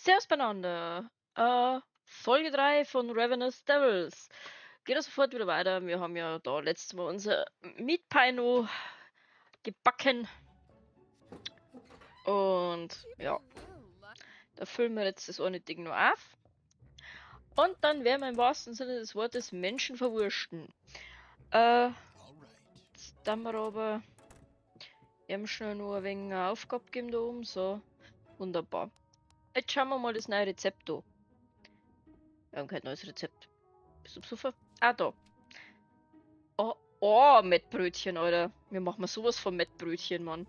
Servus beieinander. Folge 3 von Ravenous Devils. Geht das sofort wieder weiter. Wir haben ja da letztes Mal unser Meat Pie noch gebacken. Und ja, da füllen wir jetzt das eine Ding noch auf. Und dann werden wir im wahrsten Sinne des Wortes Menschen verwurschten. Jetzt dann wir aber eben schnell noch ein wenig eine Aufgabe geben da oben. So, wunderbar. Jetzt schauen wir mal das neue Rezept da. Wir haben kein neues Rezept. Bist du besoffen? Ah, da. Oh, oh, Mettbrötchen, Alter. Wir machen mal sowas von Mettbrötchen, Mann.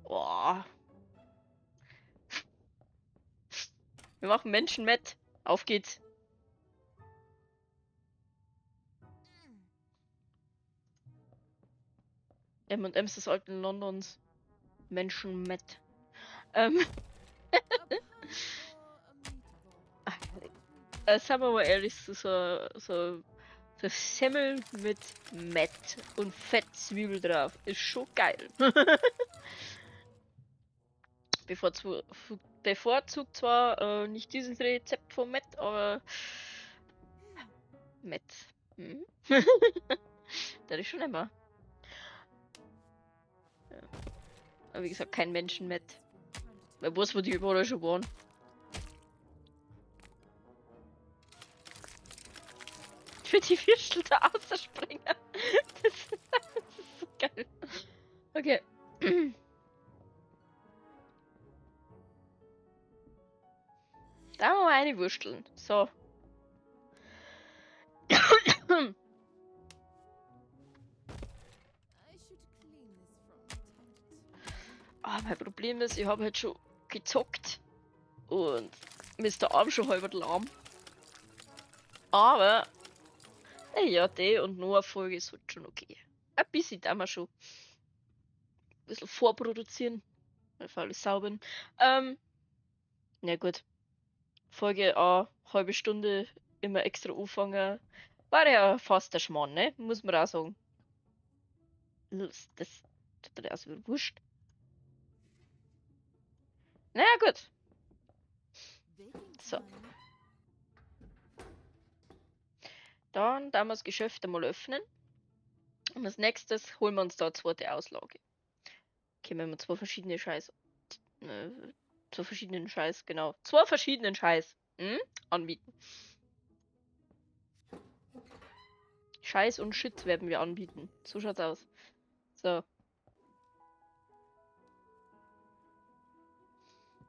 Oh. Wir machen Menschen Mett. Auf geht's. M und M's des alten Londons. Menschen Mett. Sagen wir mal ehrlich, so Semmel mit Mett und Fettzwiebel drauf ist schon geil. Bevorzugt zwar nicht dieses Rezept von Mett, aber Mett. Hm? Das ist schon immer. Ja. Aber wie gesagt, kein Menschen-Mett. Wer weiß, wo die überall schon waren. Für die Würstel da rausspringen. Das ist so geil. Okay. Da haben wir mal eine Wursteln. So. Ah, mein Problem ist, ich habe halt schon gezockt und mir ist der Arm schon halb lahm. Aber, ja, die und noch eine Folge ist halt schon okay. Ein bisschen da wir schon. Ein bisschen vorproduzieren, weil ich alles sauber bin. Na gut. Folge a halbe Stunde immer extra anfangen. War ja fast der Schmarrn, ne? Muss man auch sagen. Das tut mir also wurscht. Naja, gut. So. Dann da wir das Geschäft einmal öffnen. Und als nächstes holen wir uns da eine zweite Auslage. Okay, wenn wir zwei verschiedene Scheiß. Zwei verschiedenen Scheiß, genau. Zwei verschiedenen Scheiß. Anbieten. Scheiß und Shit werden wir anbieten. So schaut's aus. So.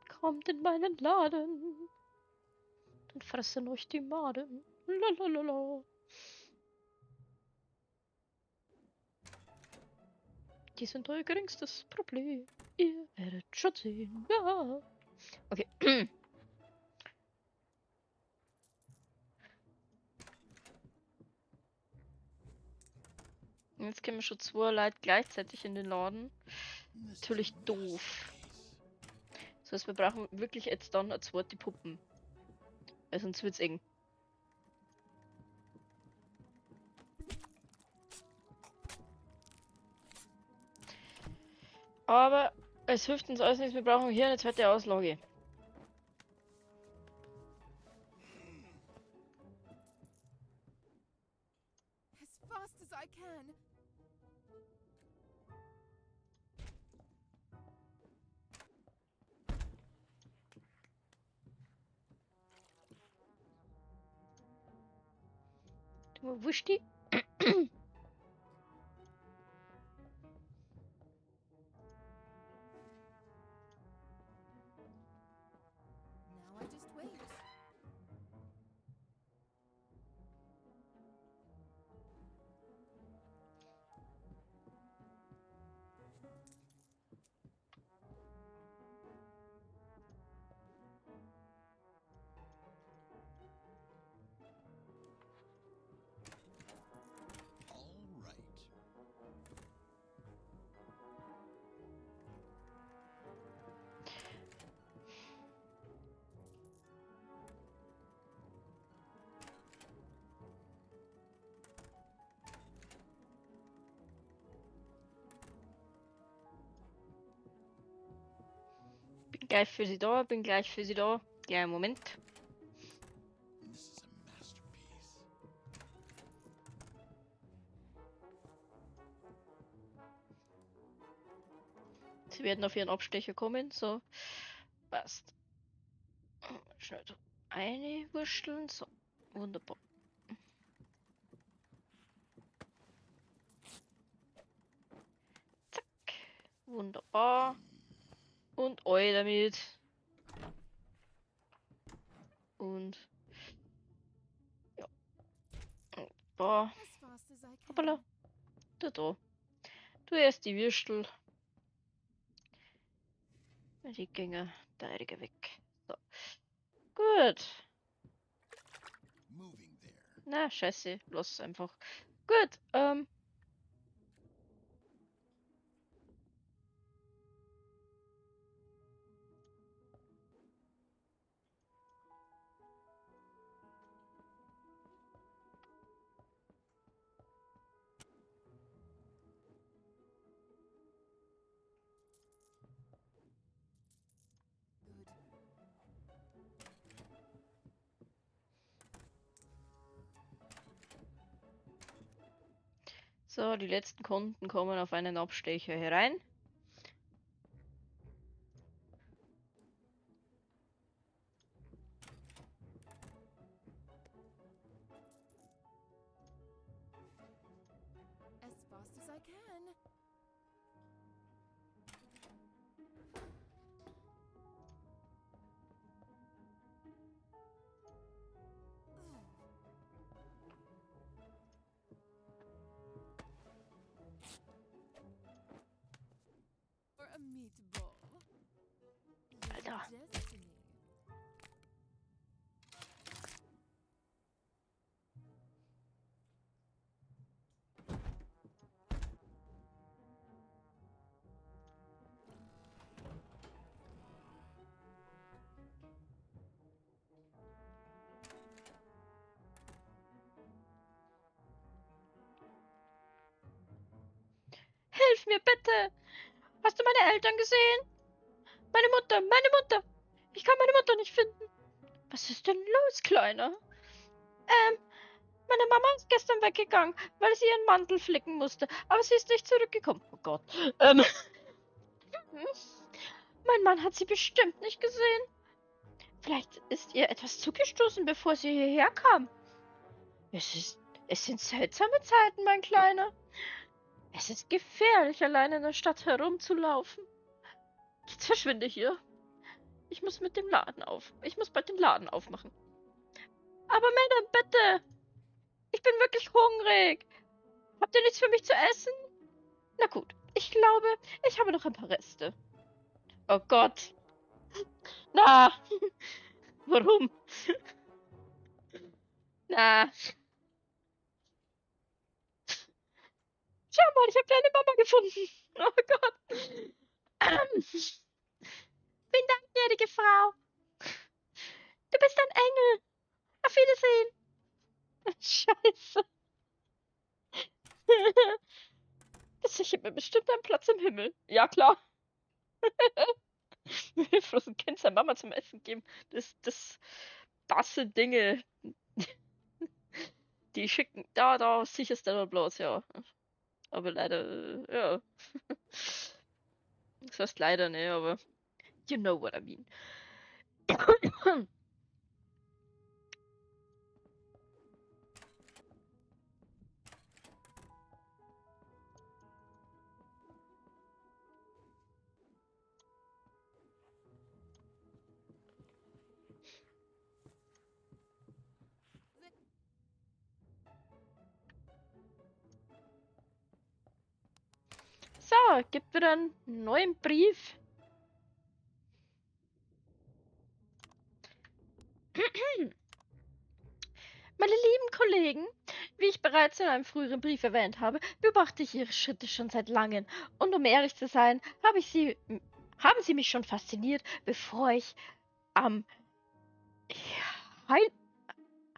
Kommt in meinen Laden. Dann fressen euch die Maden. Lalalala. Die sind euer geringstes Problem. Ihr werdet schon sehen. Ja. Okay. Jetzt kommen schon zwei Leute gleichzeitig in den Laden. Natürlich doof. Das heißt, wir brauchen wirklich jetzt dann eine zweite Puppen. Weil sonst wird's eng. Aber es hilft uns alles nichts, wir brauchen hier eine zweite Auslage. As fast as I can. Du Wursti. Bin gleich für Sie da, bin gleich für Sie da. Kleinen Moment. This is a masterpiece. Sie werden auf ihren Abstecher kommen, so. Passt. Schnell so eine wursteln, so. Wunderbar. Zack. Wunderbar. Und eu damit. Und ja. Da. As fast as I Hoppala. can. Da, da. Du erst die Würstel. Die Gänge der weg. So. Gut. Moving there. Na, scheiße. Lass einfach. Gut. Good. So, die letzten Kunden kommen auf einen Abstecher herein. As fast as I can. For a meatball. Your Alter. destiny. Hilf mir bitte! Hast du meine Eltern gesehen? Meine Mutter, meine Mutter! Ich kann meine Mutter nicht finden. Was ist denn los, Kleiner? Meine Mama ist gestern weggegangen, weil sie ihren Mantel flicken musste, aber sie ist nicht zurückgekommen. Oh Gott. Mein Mann hat sie bestimmt nicht gesehen. Vielleicht ist ihr etwas zugestoßen, bevor sie hierher kam. Es sind seltsame Zeiten, mein Kleiner. Es ist gefährlich, allein in der Stadt herumzulaufen. Jetzt verschwinde hier. Ich muss mit dem Laden auf. Ich muss bald den Laden aufmachen. Aber Madame, bitte! Ich bin wirklich hungrig. Habt ihr nichts für mich zu essen? Na gut, ich glaube, ich habe noch ein paar Reste. Oh Gott. Na. Warum? Na. Schau mal, ich habe deine Mama gefunden. Oh Gott. Vielen Dank, gnädige Frau. Du bist ein Engel. Auf Wiedersehen. Scheiße. Das sichert mir bestimmt einen Platz im Himmel. Ja, klar. Hilflosen Kind seiner Mama zum Essen geben. Das sind Dinge, die schicken. Da sicherst du dann bloß, ja. Aber leider, ja. Das heißt leider, ne, aber you know what I mean. So, gibt wieder einen neuen Brief. Meine lieben Kollegen, wie ich bereits in einem früheren Brief erwähnt habe, beobachte ich Ihre Schritte schon seit langem. Und um ehrlich zu sein, haben sie mich schon fasziniert, bevor ich am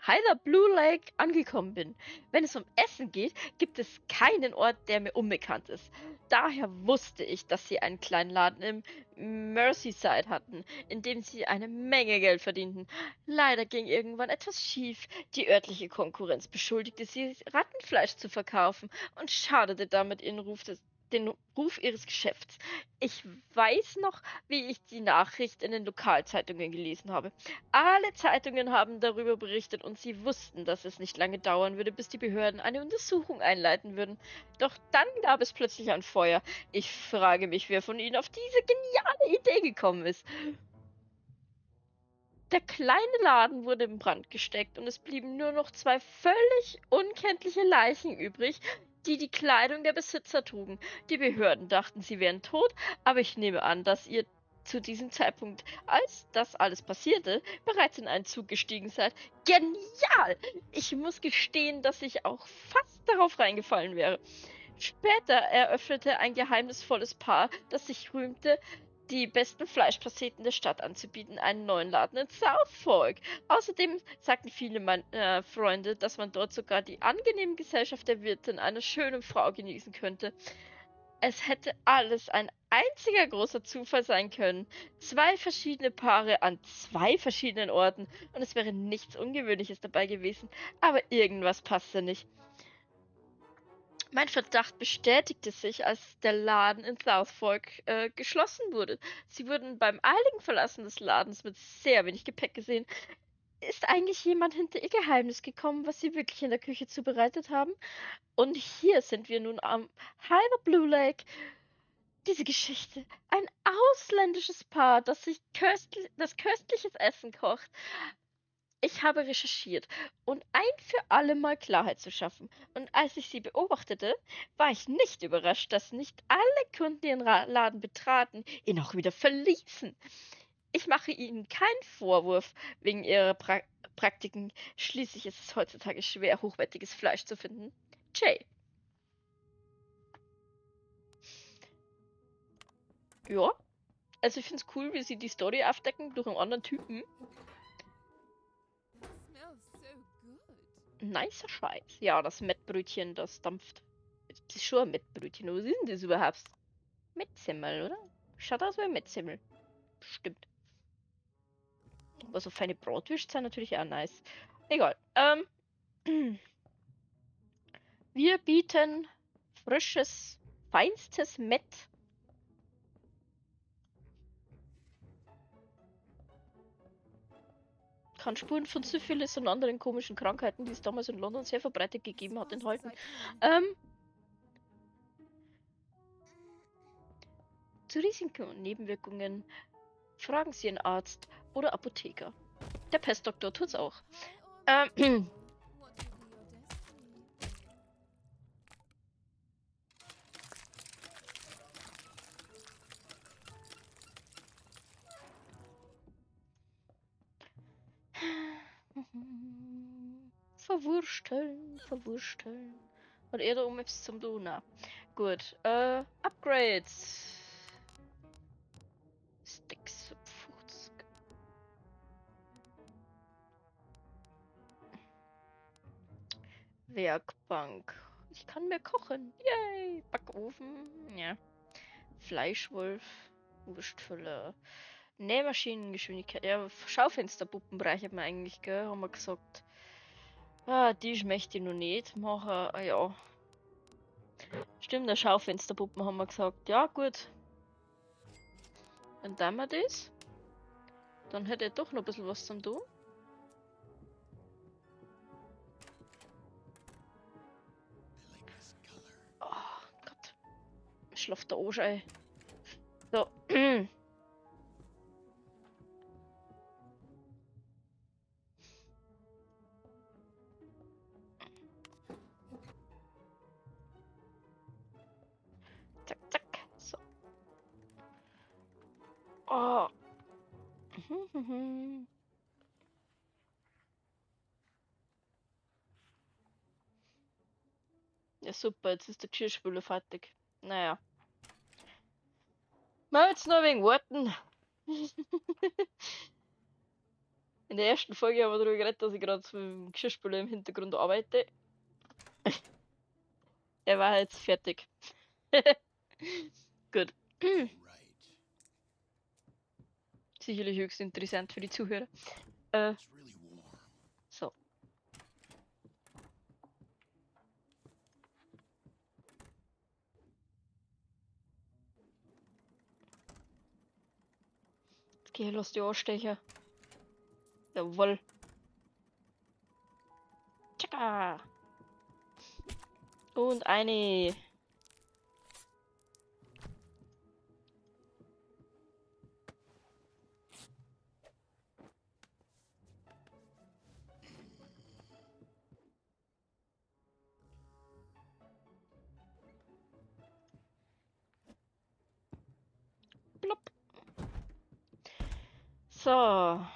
Heather Blue Lake angekommen bin. Wenn es um Essen geht, gibt es keinen Ort, der mir unbekannt ist. Daher wusste ich, dass sie einen kleinen Laden im Merseyside hatten, in dem sie eine Menge Geld verdienten. Leider ging irgendwann etwas schief. Die örtliche Konkurrenz beschuldigte sie, Rattenfleisch zu verkaufen und schadete damit ihren Ruf des, den Ruf ihres Geschäfts. Ich weiß noch, wie ich die Nachricht in den Lokalzeitungen gelesen habe. Alle Zeitungen haben darüber berichtet und sie wussten, dass es nicht lange dauern würde, bis die Behörden eine Untersuchung einleiten würden. Doch dann gab es plötzlich ein Feuer. Ich frage mich, wer von ihnen auf diese geniale Idee gekommen ist. Der kleine Laden wurde in Brand gesteckt und es blieben nur noch zwei völlig unkenntliche Leichen übrig, die die Kleidung der Besitzer trugen. Die Behörden dachten, sie wären tot, aber ich nehme an, dass ihr zu diesem Zeitpunkt, als das alles passierte, bereits in einen Zug gestiegen seid. Genial! Ich muss gestehen, dass ich auch fast darauf reingefallen wäre. Später eröffnete ein geheimnisvolles Paar, das sich rühmte, die besten Fleischpasteten der Stadt anzubieten, einen neuen Laden in Southwark. Außerdem sagten viele meiner Freunde, dass man dort sogar die angenehme Gesellschaft der Wirtin einer schönen Frau genießen könnte. Es hätte alles ein einziger großer Zufall sein können. Zwei verschiedene Paare an zwei verschiedenen Orten und es wäre nichts Ungewöhnliches dabei gewesen, aber irgendwas passte nicht. Mein Verdacht bestätigte sich, als der Laden in Southwark geschlossen wurde. Sie wurden beim eiligen Verlassen des Ladens mit sehr wenig Gepäck gesehen. Ist eigentlich jemand hinter ihr Geheimnis gekommen, was sie wirklich in der Küche zubereitet haben? Und hier sind wir nun am Heather Blue Lake. Diese Geschichte. Ein ausländisches Paar, das sich das köstliches Essen kocht. Ich habe recherchiert, um ein für alle Mal Klarheit zu schaffen. Und als ich sie beobachtete, war ich nicht überrascht, dass nicht alle Kunden, die den Laden betraten, ihn auch wieder verließen. Ich mache ihnen keinen Vorwurf wegen ihrer Praktiken. Schließlich ist es heutzutage schwer, hochwertiges Fleisch zu finden. Jay. Ja. Also ich find's cool, wie sie die Story aufdecken durch einen anderen Typen. Nicer Scheiß. Ja, das Mettbrötchen, das dampft. Das ist schon ein Mettbrötchen. Was ist denn das überhaupt? Mettsemmel, oder? Schaut aus wie ein Mettsemmel. Stimmt. Aber so feine Bratwürste sind natürlich auch nice. Egal. Wir bieten frisches, feinstes Mett. Kann Spuren von Syphilis und anderen komischen Krankheiten, die es damals in London sehr verbreitet gegeben hat, enthalten. Zu Risiken und Nebenwirkungen fragen Sie Ihren Arzt oder Apotheker. Der Pestdoktor tut's auch. Verwursteln, verwursteln. Und er da oben etwas zum Tun? Na. Gut. Upgrades. Sticks 50. Werkbank. Ich kann mehr kochen. Yay. Backofen. Ja. Fleischwolf. Wurstfüller. Nähmaschinengeschwindigkeit. Ja, Schaufensterpuppen braucht man eigentlich, gell? Haben wir gesagt. Ah, die möchte ich noch nicht machen. Ah, ja. Stimmt, der Schaufensterpuppen haben wir gesagt. Ja, gut. Dann tun wir das. Dann hätte ich doch noch ein bisschen was zum tun. Oh Gott. Schlaft der Arsch ein. So. Zack, zack. So. Oh. Ja, super, jetzt ist der Geschirrspüler fertig. Naja. Mal jetzt nur wegen warten. In der ersten Folge haben wir darüber geredet, dass ich gerade mit dem Geschirrspüler im Hintergrund arbeite. Er war jetzt fertig. Gut. Right. Sicherlich höchst interessant für die Zuhörer. It's really warm. So. Jetzt geh, lass die Anstecher. Jawohl. Tschakka. Und eine. Plopp. So.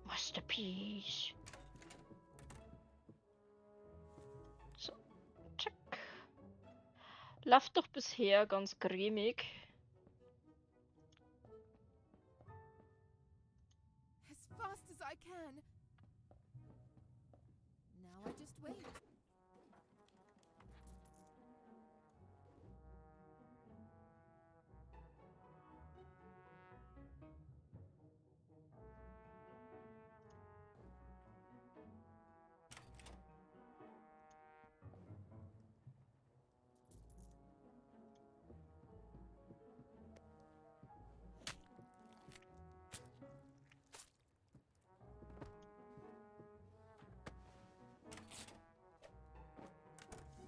Masterpiece. Masterpiece. So, tschack. Läuft doch bisher ganz cremig. As fast as I can. Now I just wait.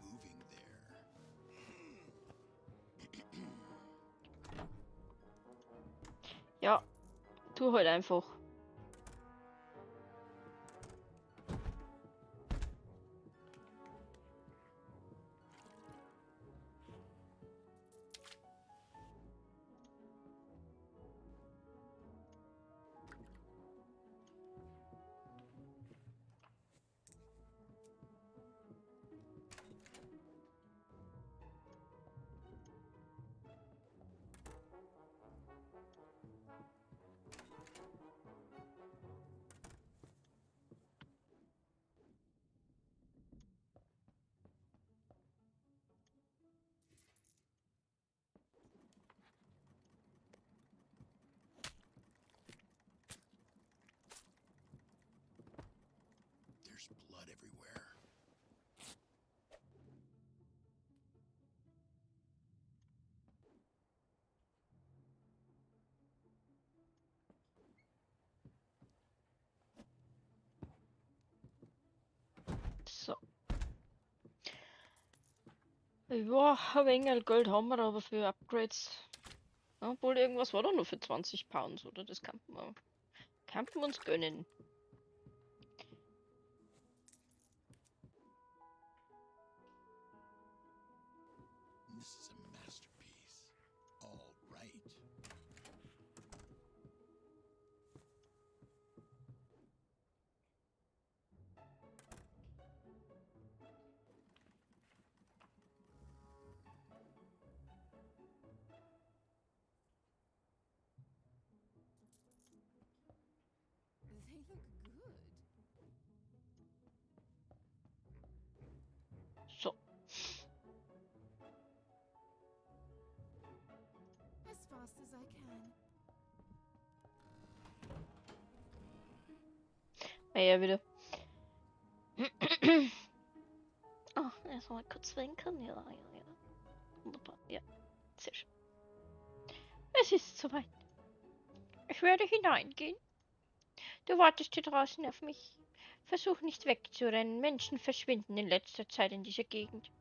Moving there. Ja, tu halt einfach. There's blood everywhere. So. Ja, ein wenig Geld haben wir aber für Upgrades. Ja, obwohl, irgendwas war doch nur für 20 Pounds, oder? Das kann man uns gönnen. This is a masterpiece. All right. They look good. So. As fast as I can. Ah ja, wieder. Oh, erstmal kurz winken. Ja, ja, ja. Wunderbar. Ja, sehr schön. Es ist soweit. Ich werde hineingehen. Du wartest hier draußen auf mich. Versuch nicht wegzurennen. Menschen verschwinden in letzter Zeit in dieser Gegend.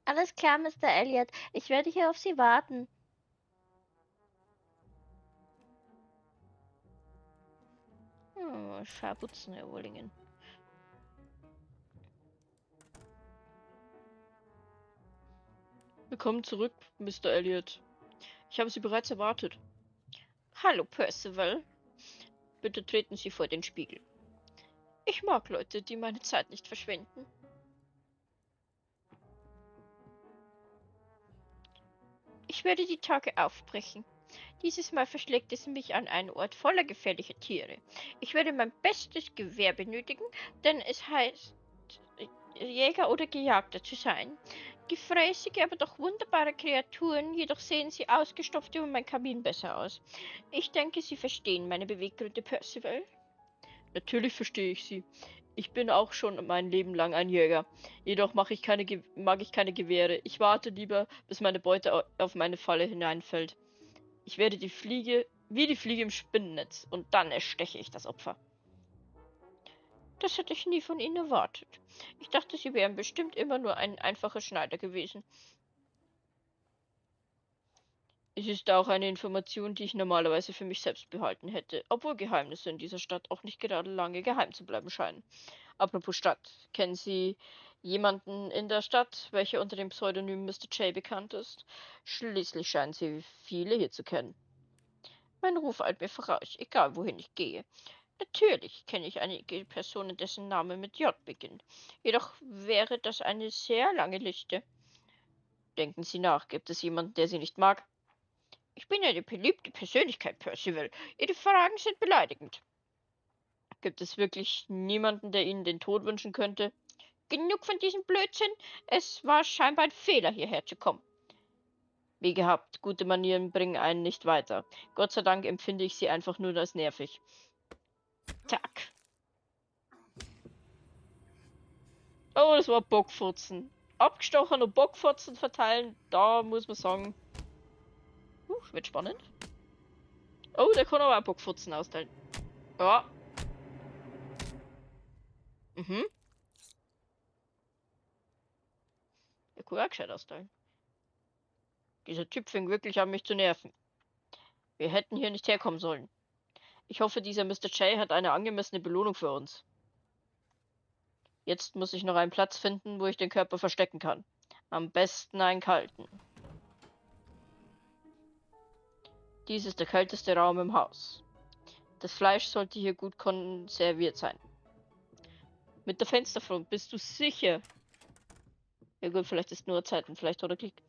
Alles klar, Mister Elliot. Ich werde hier auf Sie warten. Scharputzen, Herr Wollingen. Willkommen zurück, Mister Elliot. Ich habe Sie bereits erwartet. Hallo, Percival. Bitte treten Sie vor den Spiegel. Ich mag Leute, die meine Zeit nicht verschwenden. Ich werde die Tage aufbrechen. Dieses Mal verschlägt es mich an einen Ort voller gefährlicher Tiere. Ich werde mein bestes Gewehr benötigen, denn es heißt, Jäger oder Gejagter zu sein. Gefräßige, aber doch wunderbare Kreaturen, jedoch sehen sie ausgestopft über mein Kamin besser aus. Ich denke, Sie verstehen meine Beweggründe, Percival. Natürlich verstehe ich sie. Ich bin auch schon mein Leben lang ein Jäger. Jedoch mag ich keine Gewehre. Ich warte lieber, bis meine Beute auf meine Falle hineinfällt. Ich werde die Fliege, wie die Fliege im Spinnennetz, und dann ersteche ich das Opfer. Das hätte ich nie von Ihnen erwartet. Ich dachte, Sie wären bestimmt immer nur ein einfacher Schneider gewesen. Es ist auch eine Information, die ich normalerweise für mich selbst behalten hätte, obwohl Geheimnisse in dieser Stadt auch nicht gerade lange geheim zu bleiben scheinen. Apropos Stadt, kennen Sie jemanden in der Stadt, welcher unter dem Pseudonym Mr. J bekannt ist? Schließlich scheinen Sie viele hier zu kennen. Mein Ruf eilt mir voraus, egal wohin ich gehe. Natürlich kenne ich einige Personen, dessen Name mit J beginnt. Jedoch wäre das eine sehr lange Liste. Denken Sie nach, gibt es jemanden, der Sie nicht mag? Ich bin eine beliebte Persönlichkeit, Percival. Ihre Fragen sind beleidigend. Gibt es wirklich niemanden, der Ihnen den Tod wünschen könnte? Genug von diesem Blödsinn. Es war scheinbar ein Fehler, hierher zu kommen. Wie gehabt, gute Manieren bringen einen nicht weiter. Gott sei Dank empfinde ich sie einfach nur als nervig. Zack. Oh, das war Bockfurzen. Abgestochen und Bockfurzen verteilen, da muss man sagen. Wird spannend. Oh, der kann aber auch Bockfurzen austeilen. Ja. Mhm. Der kann auch gescheit austeilen. Dieser Typ fing wirklich an, mich zu nerven. Wir hätten hier nicht herkommen sollen. Ich hoffe, dieser Mr. J hat eine angemessene Belohnung für uns. Jetzt muss ich noch einen Platz finden, wo ich den Körper verstecken kann. Am besten einen kalten. Dies ist der kälteste Raum im Haus. Das Fleisch sollte hier gut konserviert sein. Mit der Fensterfront, bist du sicher? Ja gut, vielleicht ist nur Zeit und vielleicht hat er Klick.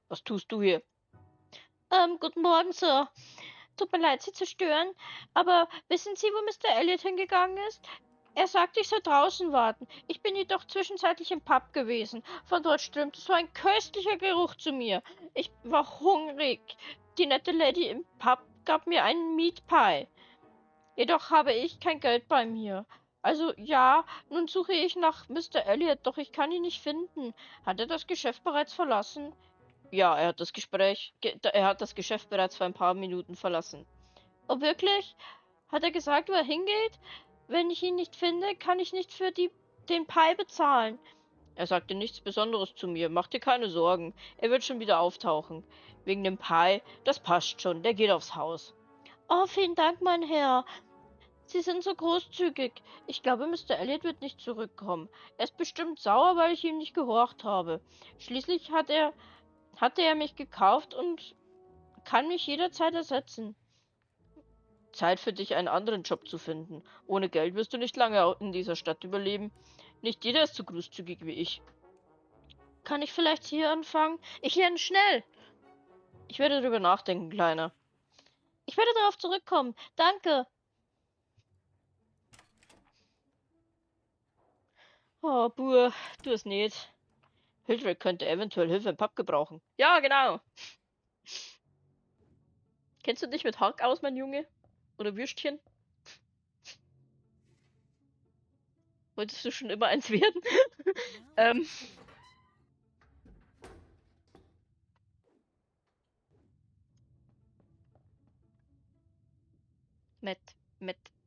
Was tust du hier? Guten Morgen, Sir. Tut mir leid, Sie zu stören, aber wissen Sie, wo Mr. Elliot hingegangen ist? Er sagte, ich soll draußen warten. Ich bin jedoch zwischenzeitlich im Pub gewesen. Von dort strömte so ein köstlicher Geruch zu mir. Ich war hungrig. Die nette Lady im Pub gab mir einen Meat Pie. Jedoch habe ich kein Geld bei mir. Also ja, nun suche ich nach Mr. Elliot, doch ich kann ihn nicht finden. Hat er das Geschäft bereits verlassen? Ja, er hat das Geschäft bereits vor ein paar Minuten verlassen. Oh, wirklich? Hat er gesagt, wo er hingeht? Wenn ich ihn nicht finde, kann ich nicht für den Pie bezahlen. Er sagte nichts Besonderes zu mir. Mach dir keine Sorgen. Er wird schon wieder auftauchen. Wegen dem Pie, das passt schon. Der geht aufs Haus. Oh, vielen Dank, mein Herr. Sie sind so großzügig. Ich glaube, Mr. Elliot wird nicht zurückkommen. Er ist bestimmt sauer, weil ich ihm nicht gehorcht habe. Schließlich hatte er mich gekauft und kann mich jederzeit ersetzen. Zeit für dich, einen anderen Job zu finden. Ohne Geld wirst du nicht lange in dieser Stadt überleben. Nicht jeder ist so großzügig wie ich. Kann ich vielleicht hier anfangen? Ich lerne schnell. Ich werde darüber nachdenken, Kleiner. Ich werde darauf zurückkommen. Danke. Oh, Bur, du es nicht. Hildred könnte eventuell Hilfe im Pub gebrauchen. Ja, genau. Kennst du dich mit Hack aus, mein Junge? Oder Würstchen? Wolltest du schon immer eins werden?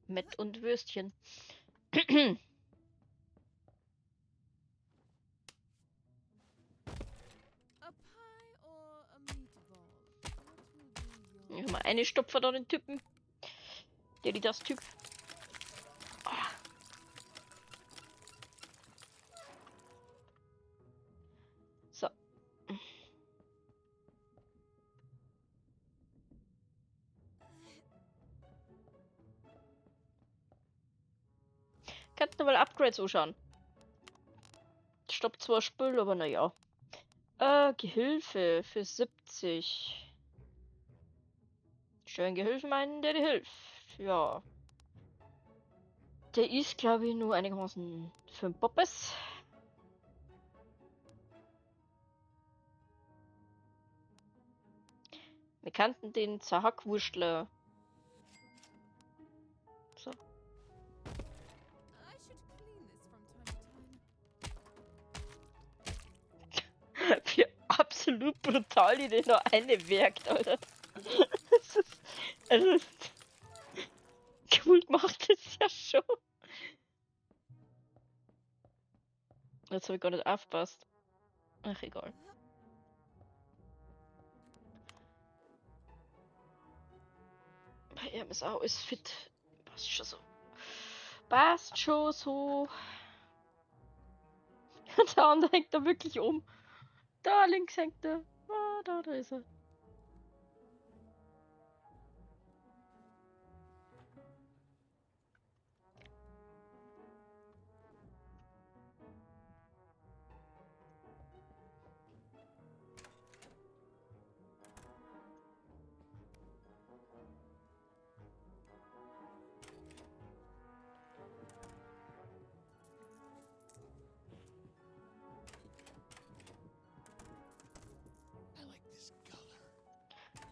Mett und Würstchen. Ich mal eine Stopfer da den Typen. Der, die das Typ. Oh. So. Könnten wir Upgrades anschauen. Stoppt zwar Spül, aber naja. Gehilfe für 70. Schön Gehilfen einen, der dir hilft. Ja. Der ist, glaube ich, nur einigermaßen für den Poppes. Wir kannten den Zerhackwurstler. So. Wie absolut brutal die den da eine werkt, Alter. Das ist, also, cool gemacht ist ja schon. Jetzt habe ich gar nicht aufgepasst. Ach, egal. Bei ihm ist auch alles fit. Passt schon so. Passt schon so. Und der andere hängt da wirklich um. Da links hängt er. Ah, da ist er.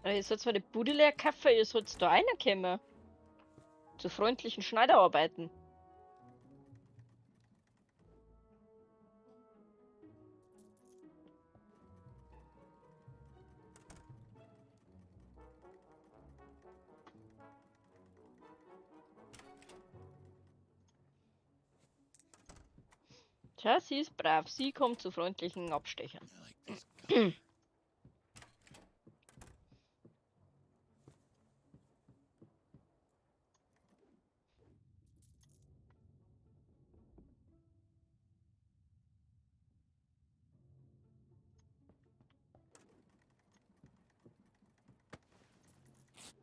Ihr sollt zwar die Bude leer kaufen, ihr sollt da reinkommen. Zu freundlichen Schneiderarbeiten. Tja, sie ist brav. Sie kommt zu freundlichen Abstechern. I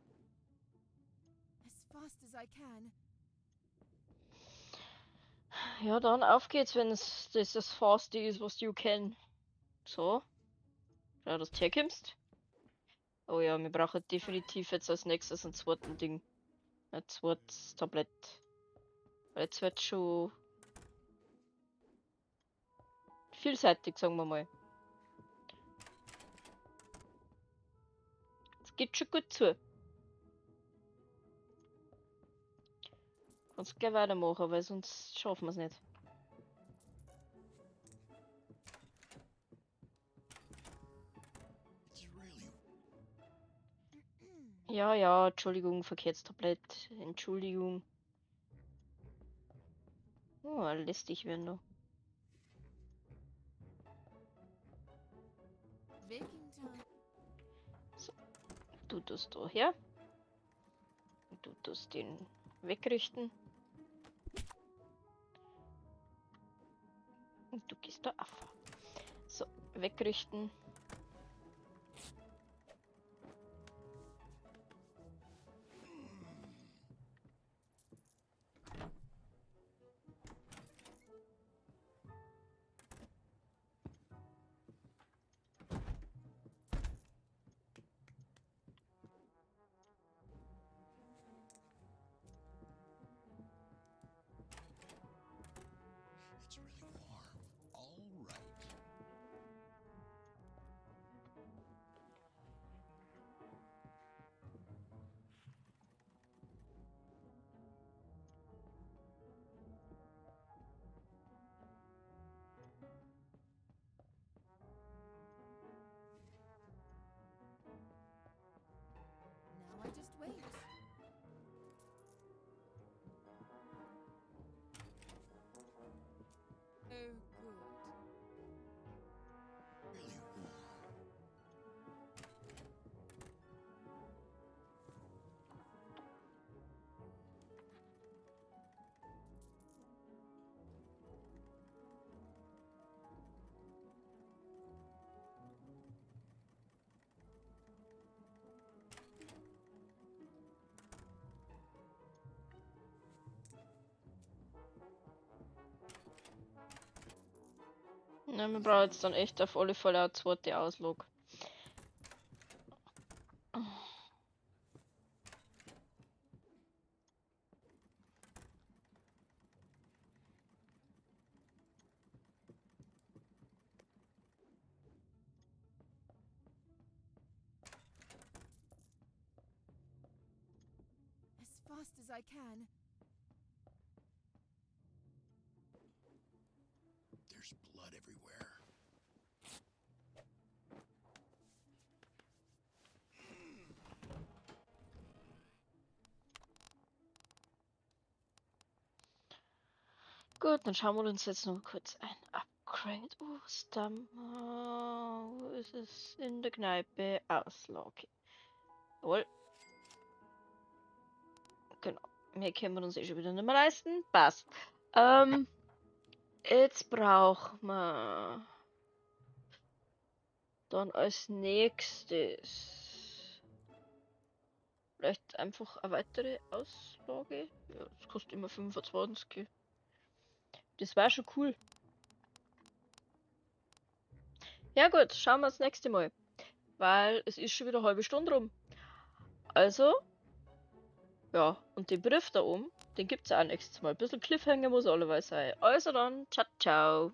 like this color. As fast as I can. Ja, dann auf geht's, wenn es das, das Faste ist, was du can. So. Schau, dass du herkommst. Oh ja, wir brauchen definitiv jetzt als nächstes ein zweites Ding. Ein zweites Tablett. Weil jetzt wird schon vielseitig, sagen wir mal. Es geht schon gut zu. Kannst gleich weitermachen, weil sonst schaffen wir's nicht. Ja, ja, Entschuldigung, verkehrtes Tablett. Entschuldigung. Oh, lästig werden noch. So, du tust da her. Du tust den wegrichten. Und du gehst da auf. So, wegrichten. It's really warm. All right. Now I just wait. Ja, wir brauchen jetzt dann echt auf alle Fälle eine zweite Auslage. As fast as I can. There's blood everywhere. Gut, dann schauen wir uns jetzt noch kurz ein Upgrade. Oh, was da? Wo ist es? In der Kneipe. Auslage. Jawohl. Genau. Mehr können wir uns eh schon wieder nicht mehr leisten. Passt. Jetzt brauchen wir dann als nächstes vielleicht einfach eine weitere Auslage. Ja, das kostet immer 25. Das war schon cool. Ja gut, schauen wir das nächste Mal. Weil es ist schon wieder eine halbe Stunde rum. Also, ja, und den Brief da oben, den gibt's auch nächstes Mal. Ein bisschen Cliffhanger muss allerweil sein. Also dann, ciao, ciao.